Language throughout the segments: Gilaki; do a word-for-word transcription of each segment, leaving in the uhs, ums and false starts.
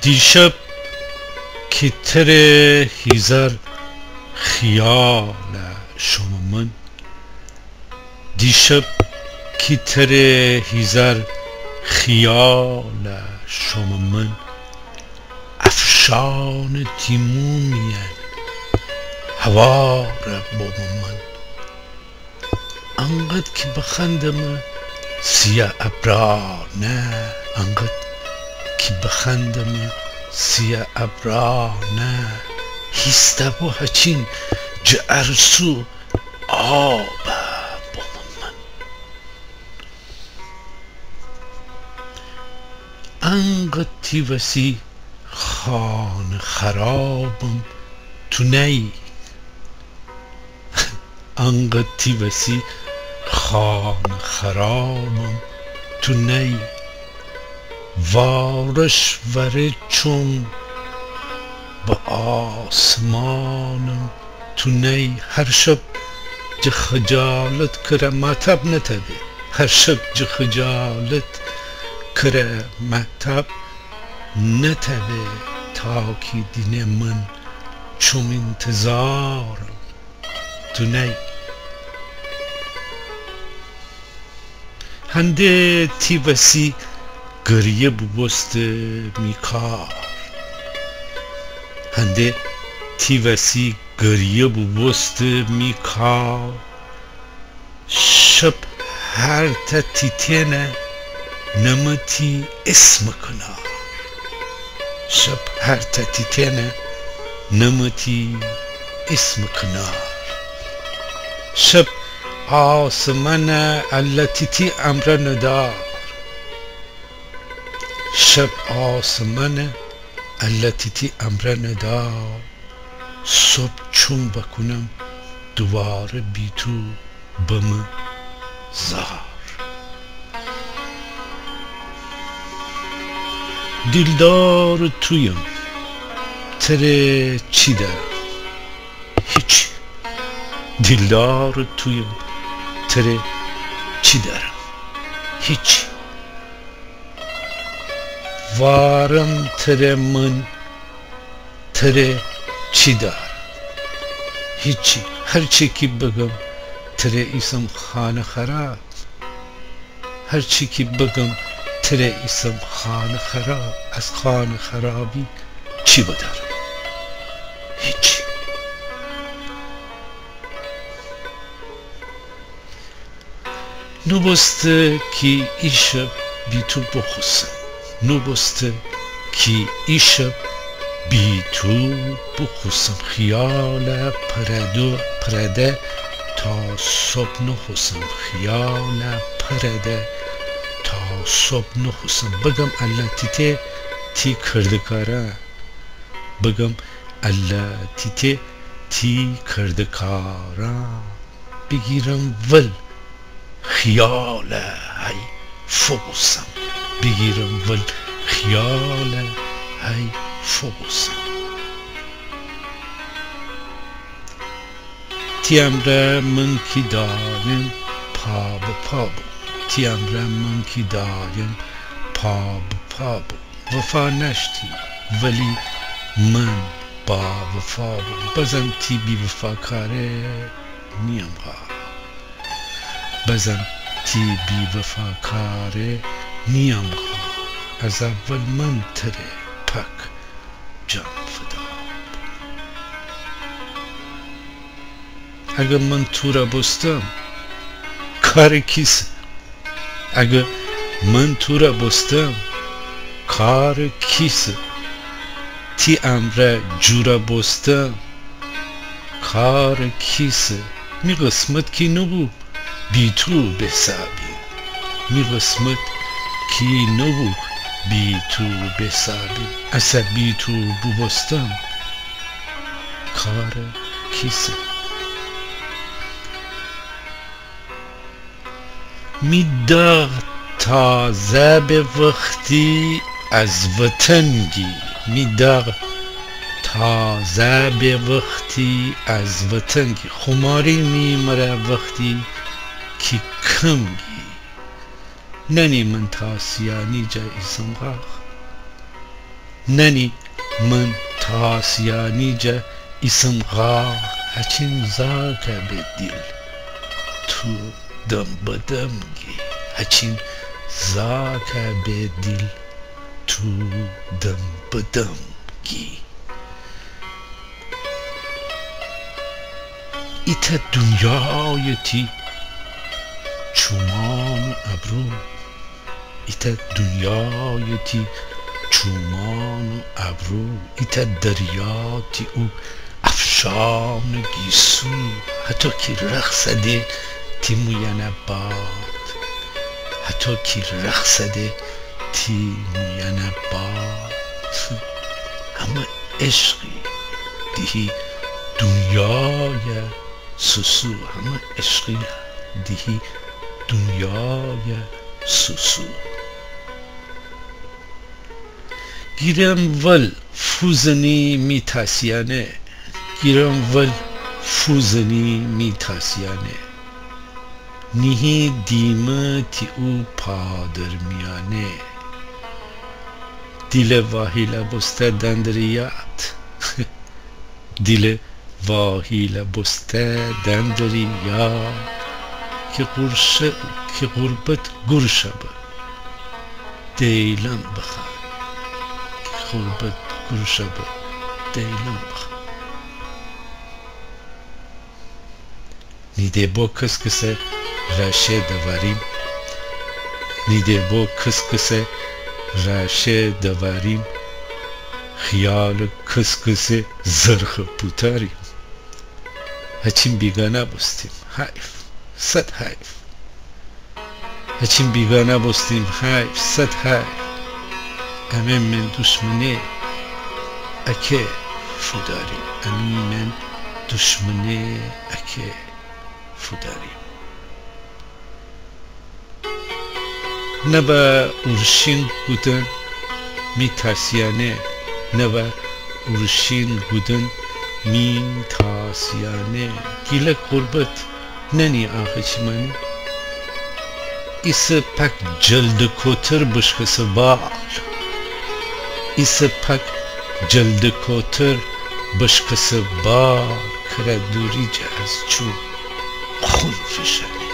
دیشب کی تره هیزار خیال شومه من، دیشب کی تره هیزار خیال شومه من، افشانٚ تی مو میأن هوار بومه من. انقد کی بخندم سیه ابرا نه، انقد کی بخندم سیه ابرا نه، هیسته بو هچین جه ارسو آب بومه من. انقد تی وسی خانه خرابم تو نئی، انقد تی وسی خانه خرابم تو نئی، وارش وره چوم به آسمانم تو نئی. هر شب جه خجالت کره مهتاب نتابه، هر شب جه خجالت کره مهتاب نتابه، تا کی دینه من چوم انتظارم تو نئی. هنده تی وسی گریه بوبوسته می کار، هنده تی وسی گریه بوبوسته می کار. شب هرته تیتأنه نمه تی اسم کنار، شب هرته تیتأنه نمه تی اسم کنار. شب آسمانه الله تیتی امرأ ندار، شب آسمانه الله تیتی امرأ ندار. صبح چون بکونم دوواره بی تو بمه زار. دیلدارٚ تویم تره چی دارم؟ هیچی. دیلدارٚ تویم تره چی دارم؟ هیچی. وارم تره من تره چی دارم؟ هیچی. هرچی کی بگم تره ایسم خانه خراب، هرچی کی بگم تره ایسم خانه خراب. از خانه خرابی چی بدارم؟ هیچی. نوبوسته کی ای شب بی تو بوخوسم، نوبوسته کی ای شب بی تو بوخوسم. خیاله پرده، پرده تا صبح نوخوسم، خیاله پرده تا صبح نوخوسم. بگم الله تیته تی کردکارا، بگم الله تیته تی کردکارا. بیگیرم ول خیاله هی فوقوسم، بیگیرم ول خیاله هی فوقوسم. تی امرأ من کی دایم پا به پا بوم، تی امرأ من کی دایم پا به پا بوم. وفا نأشتی ولی من باوفا بوم. بازم تی بی‌وفاکاره نییم خاک، بازم تی بی‌وفاکاره نییم خاک. از اول من تره پاک جان فدا بوم. اگه من توره بوستم کارٚ کیسه؟ اگه من توره بوستم کارٚ کیسه؟ تی امرأ جوره بوستم کارٚ کیسه؟ می قسمت کی نوبو بی تو بسابیم، می قسمت کی نوبو بی تو بسابیم. اسه بی تو بوبوستم کارٚ کیسه؟ می داغ تازه به وختی از وطن گی، می داغ تازه به وختی از وطن گی. خوماری می مره وختی کی کم گی. ننی من تاسیانی جا ایسم خاخ، ننی من تاسیانی جا ایسم غار، هچین زاکا به دیل تو دم به دم گی، هچین زاکا به دیل تو دم به دم گی. ایتأ دونیای تی چومان و ابرو، ایتأ دونیای تی چومان و ابرو، ایتأ دریا تی او افشان گیسو، هتو کی رخص ده تی مویانه باد، هتو کی رخص ده تی مویانه باد. همه عشقی دیهی دونیای سوسو، همه عشقی دیهی دونیای سوسو. گیرم ول فوزنی می تاسیانه، گیرم ول فوزنی می تاسیانه. نیهی دیمه تی او پادر میانه. دیله واهیله بوسته دندریات. دیله واهیله بوسته دندریات. کی غربت گورشه به دیلم بخا. کی غربت گورشه به دیلم بخا. نیده بو کس‌کسه رشه دواریم، نیده بو کس‌کسه رشه دواریم، خیال کس‌کسه زرخ پوتاریم. هچین بیگانه بوستیم، حیف، صد حیف. هچین بیگانه بوستیم، حیف، صد حیف. امه من دوشمنه اکه فوداریم، امه من دوشمنه اکه فوداریم. نبه اورشین گودن می تاسیانه، نبه اورشین گودن می تاسیانه. گیلک غربت ننی آخه چی مانی؟ ایسه پک جلد کوتر بشکسه بال، ایسه پک جلد کوتر بشکسه بال. کره دوری جه از چوم خون فشانی،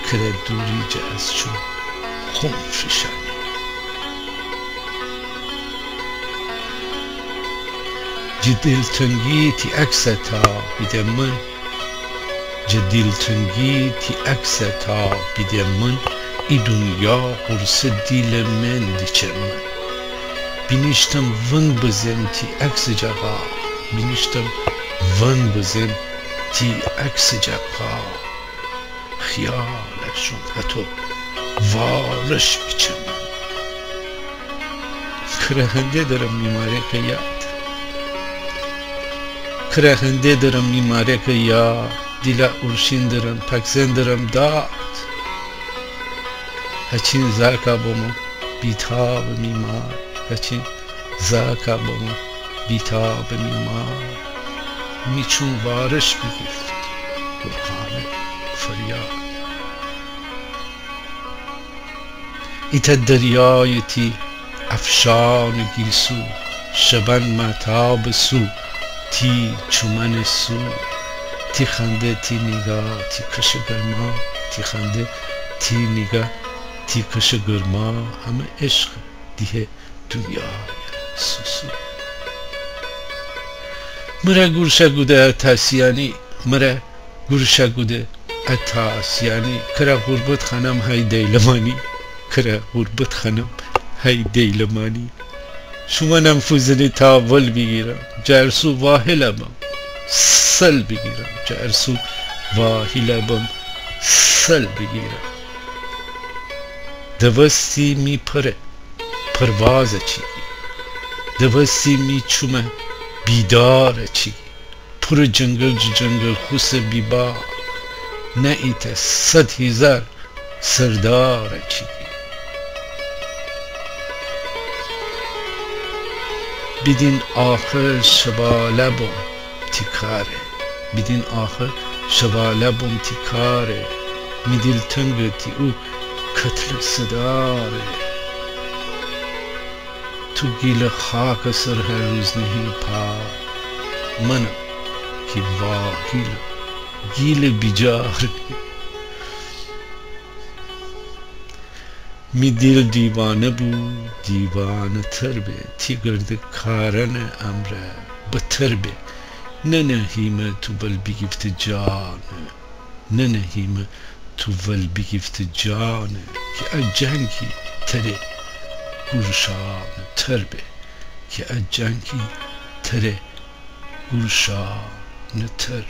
کره دوری جه از چوم خون فشانی. جه دیلتنگی تی عکسه تا بیدم من، جه دیلتنگی تی عکسه تا بیدم من، ای دونیا قورصه دیل من دیچم من. بینیشتم ون بزم تی عکسٚ جا قا، بینیشتم ون بزم تی عکسٚ جا قا. خیالٚ شوم هتو وارش بیچم. کره هنده درم می مارکٚ یاد، کره هنده درم می مارکٚ یاد. دیلا اورشین درم، پکزن درم داد. هچین زاکا بمو بیتابٚ می مار، هچین زاکا بمو بیتابٚ می مار. می چوم وارش بیگیفت، گورخانه فریاد. ایتأ دریایٚ تی افشانٚ گیسو، شبأن مهتابٚ سو، تی چومأنٚ سو. تی خنده، تی نیگاه، تی کشٚ گرما، تی خنده، تی نیگاه، تی کشٚ گرما. همه عشقٚ دیه دونیایٚ سوسو. مره گورشه گوده تاسیانی، مره گورشه گوده ا تاسیانی. کره غوربت خوأنم هی دیلمانی، کره غوربت خوأنم هی دیلمانی. شومأنم فوزنی تا ول بیگیرم، جه ارسو واهیله بم سل بیگیرم، جه ارسو واهیله بم سل بیگیرم. دوستی می پره پروازه چی گی، دوستی می چومه بیداره چی گی. پورٚ جنگل جه جنگل خوسٚ بیبار، نه ایتأ صد هیزار سرداره چی گی. بیدین آخه شواله بوم تی کاره، بیدین آخه شواله بوم تی کاره. می دیل تنگٚ تی او کتلٚ صداره. تو گیلٚ خاکٚ سر هر روز نهی پا. منم کی واهیلم، گیلٚ بیجار. می دیل دیوانه بو، دیوانه‌تر به. تی گردٚ کارأنٚ امرأ بتر به. ننهیمه تو ول بیگیفته جانه. ننهیمه تو ول بیگیفته جانه، کی ا جنگی تره گورشانه‌تر به، کی ا جنگی تره گورشانه‌تر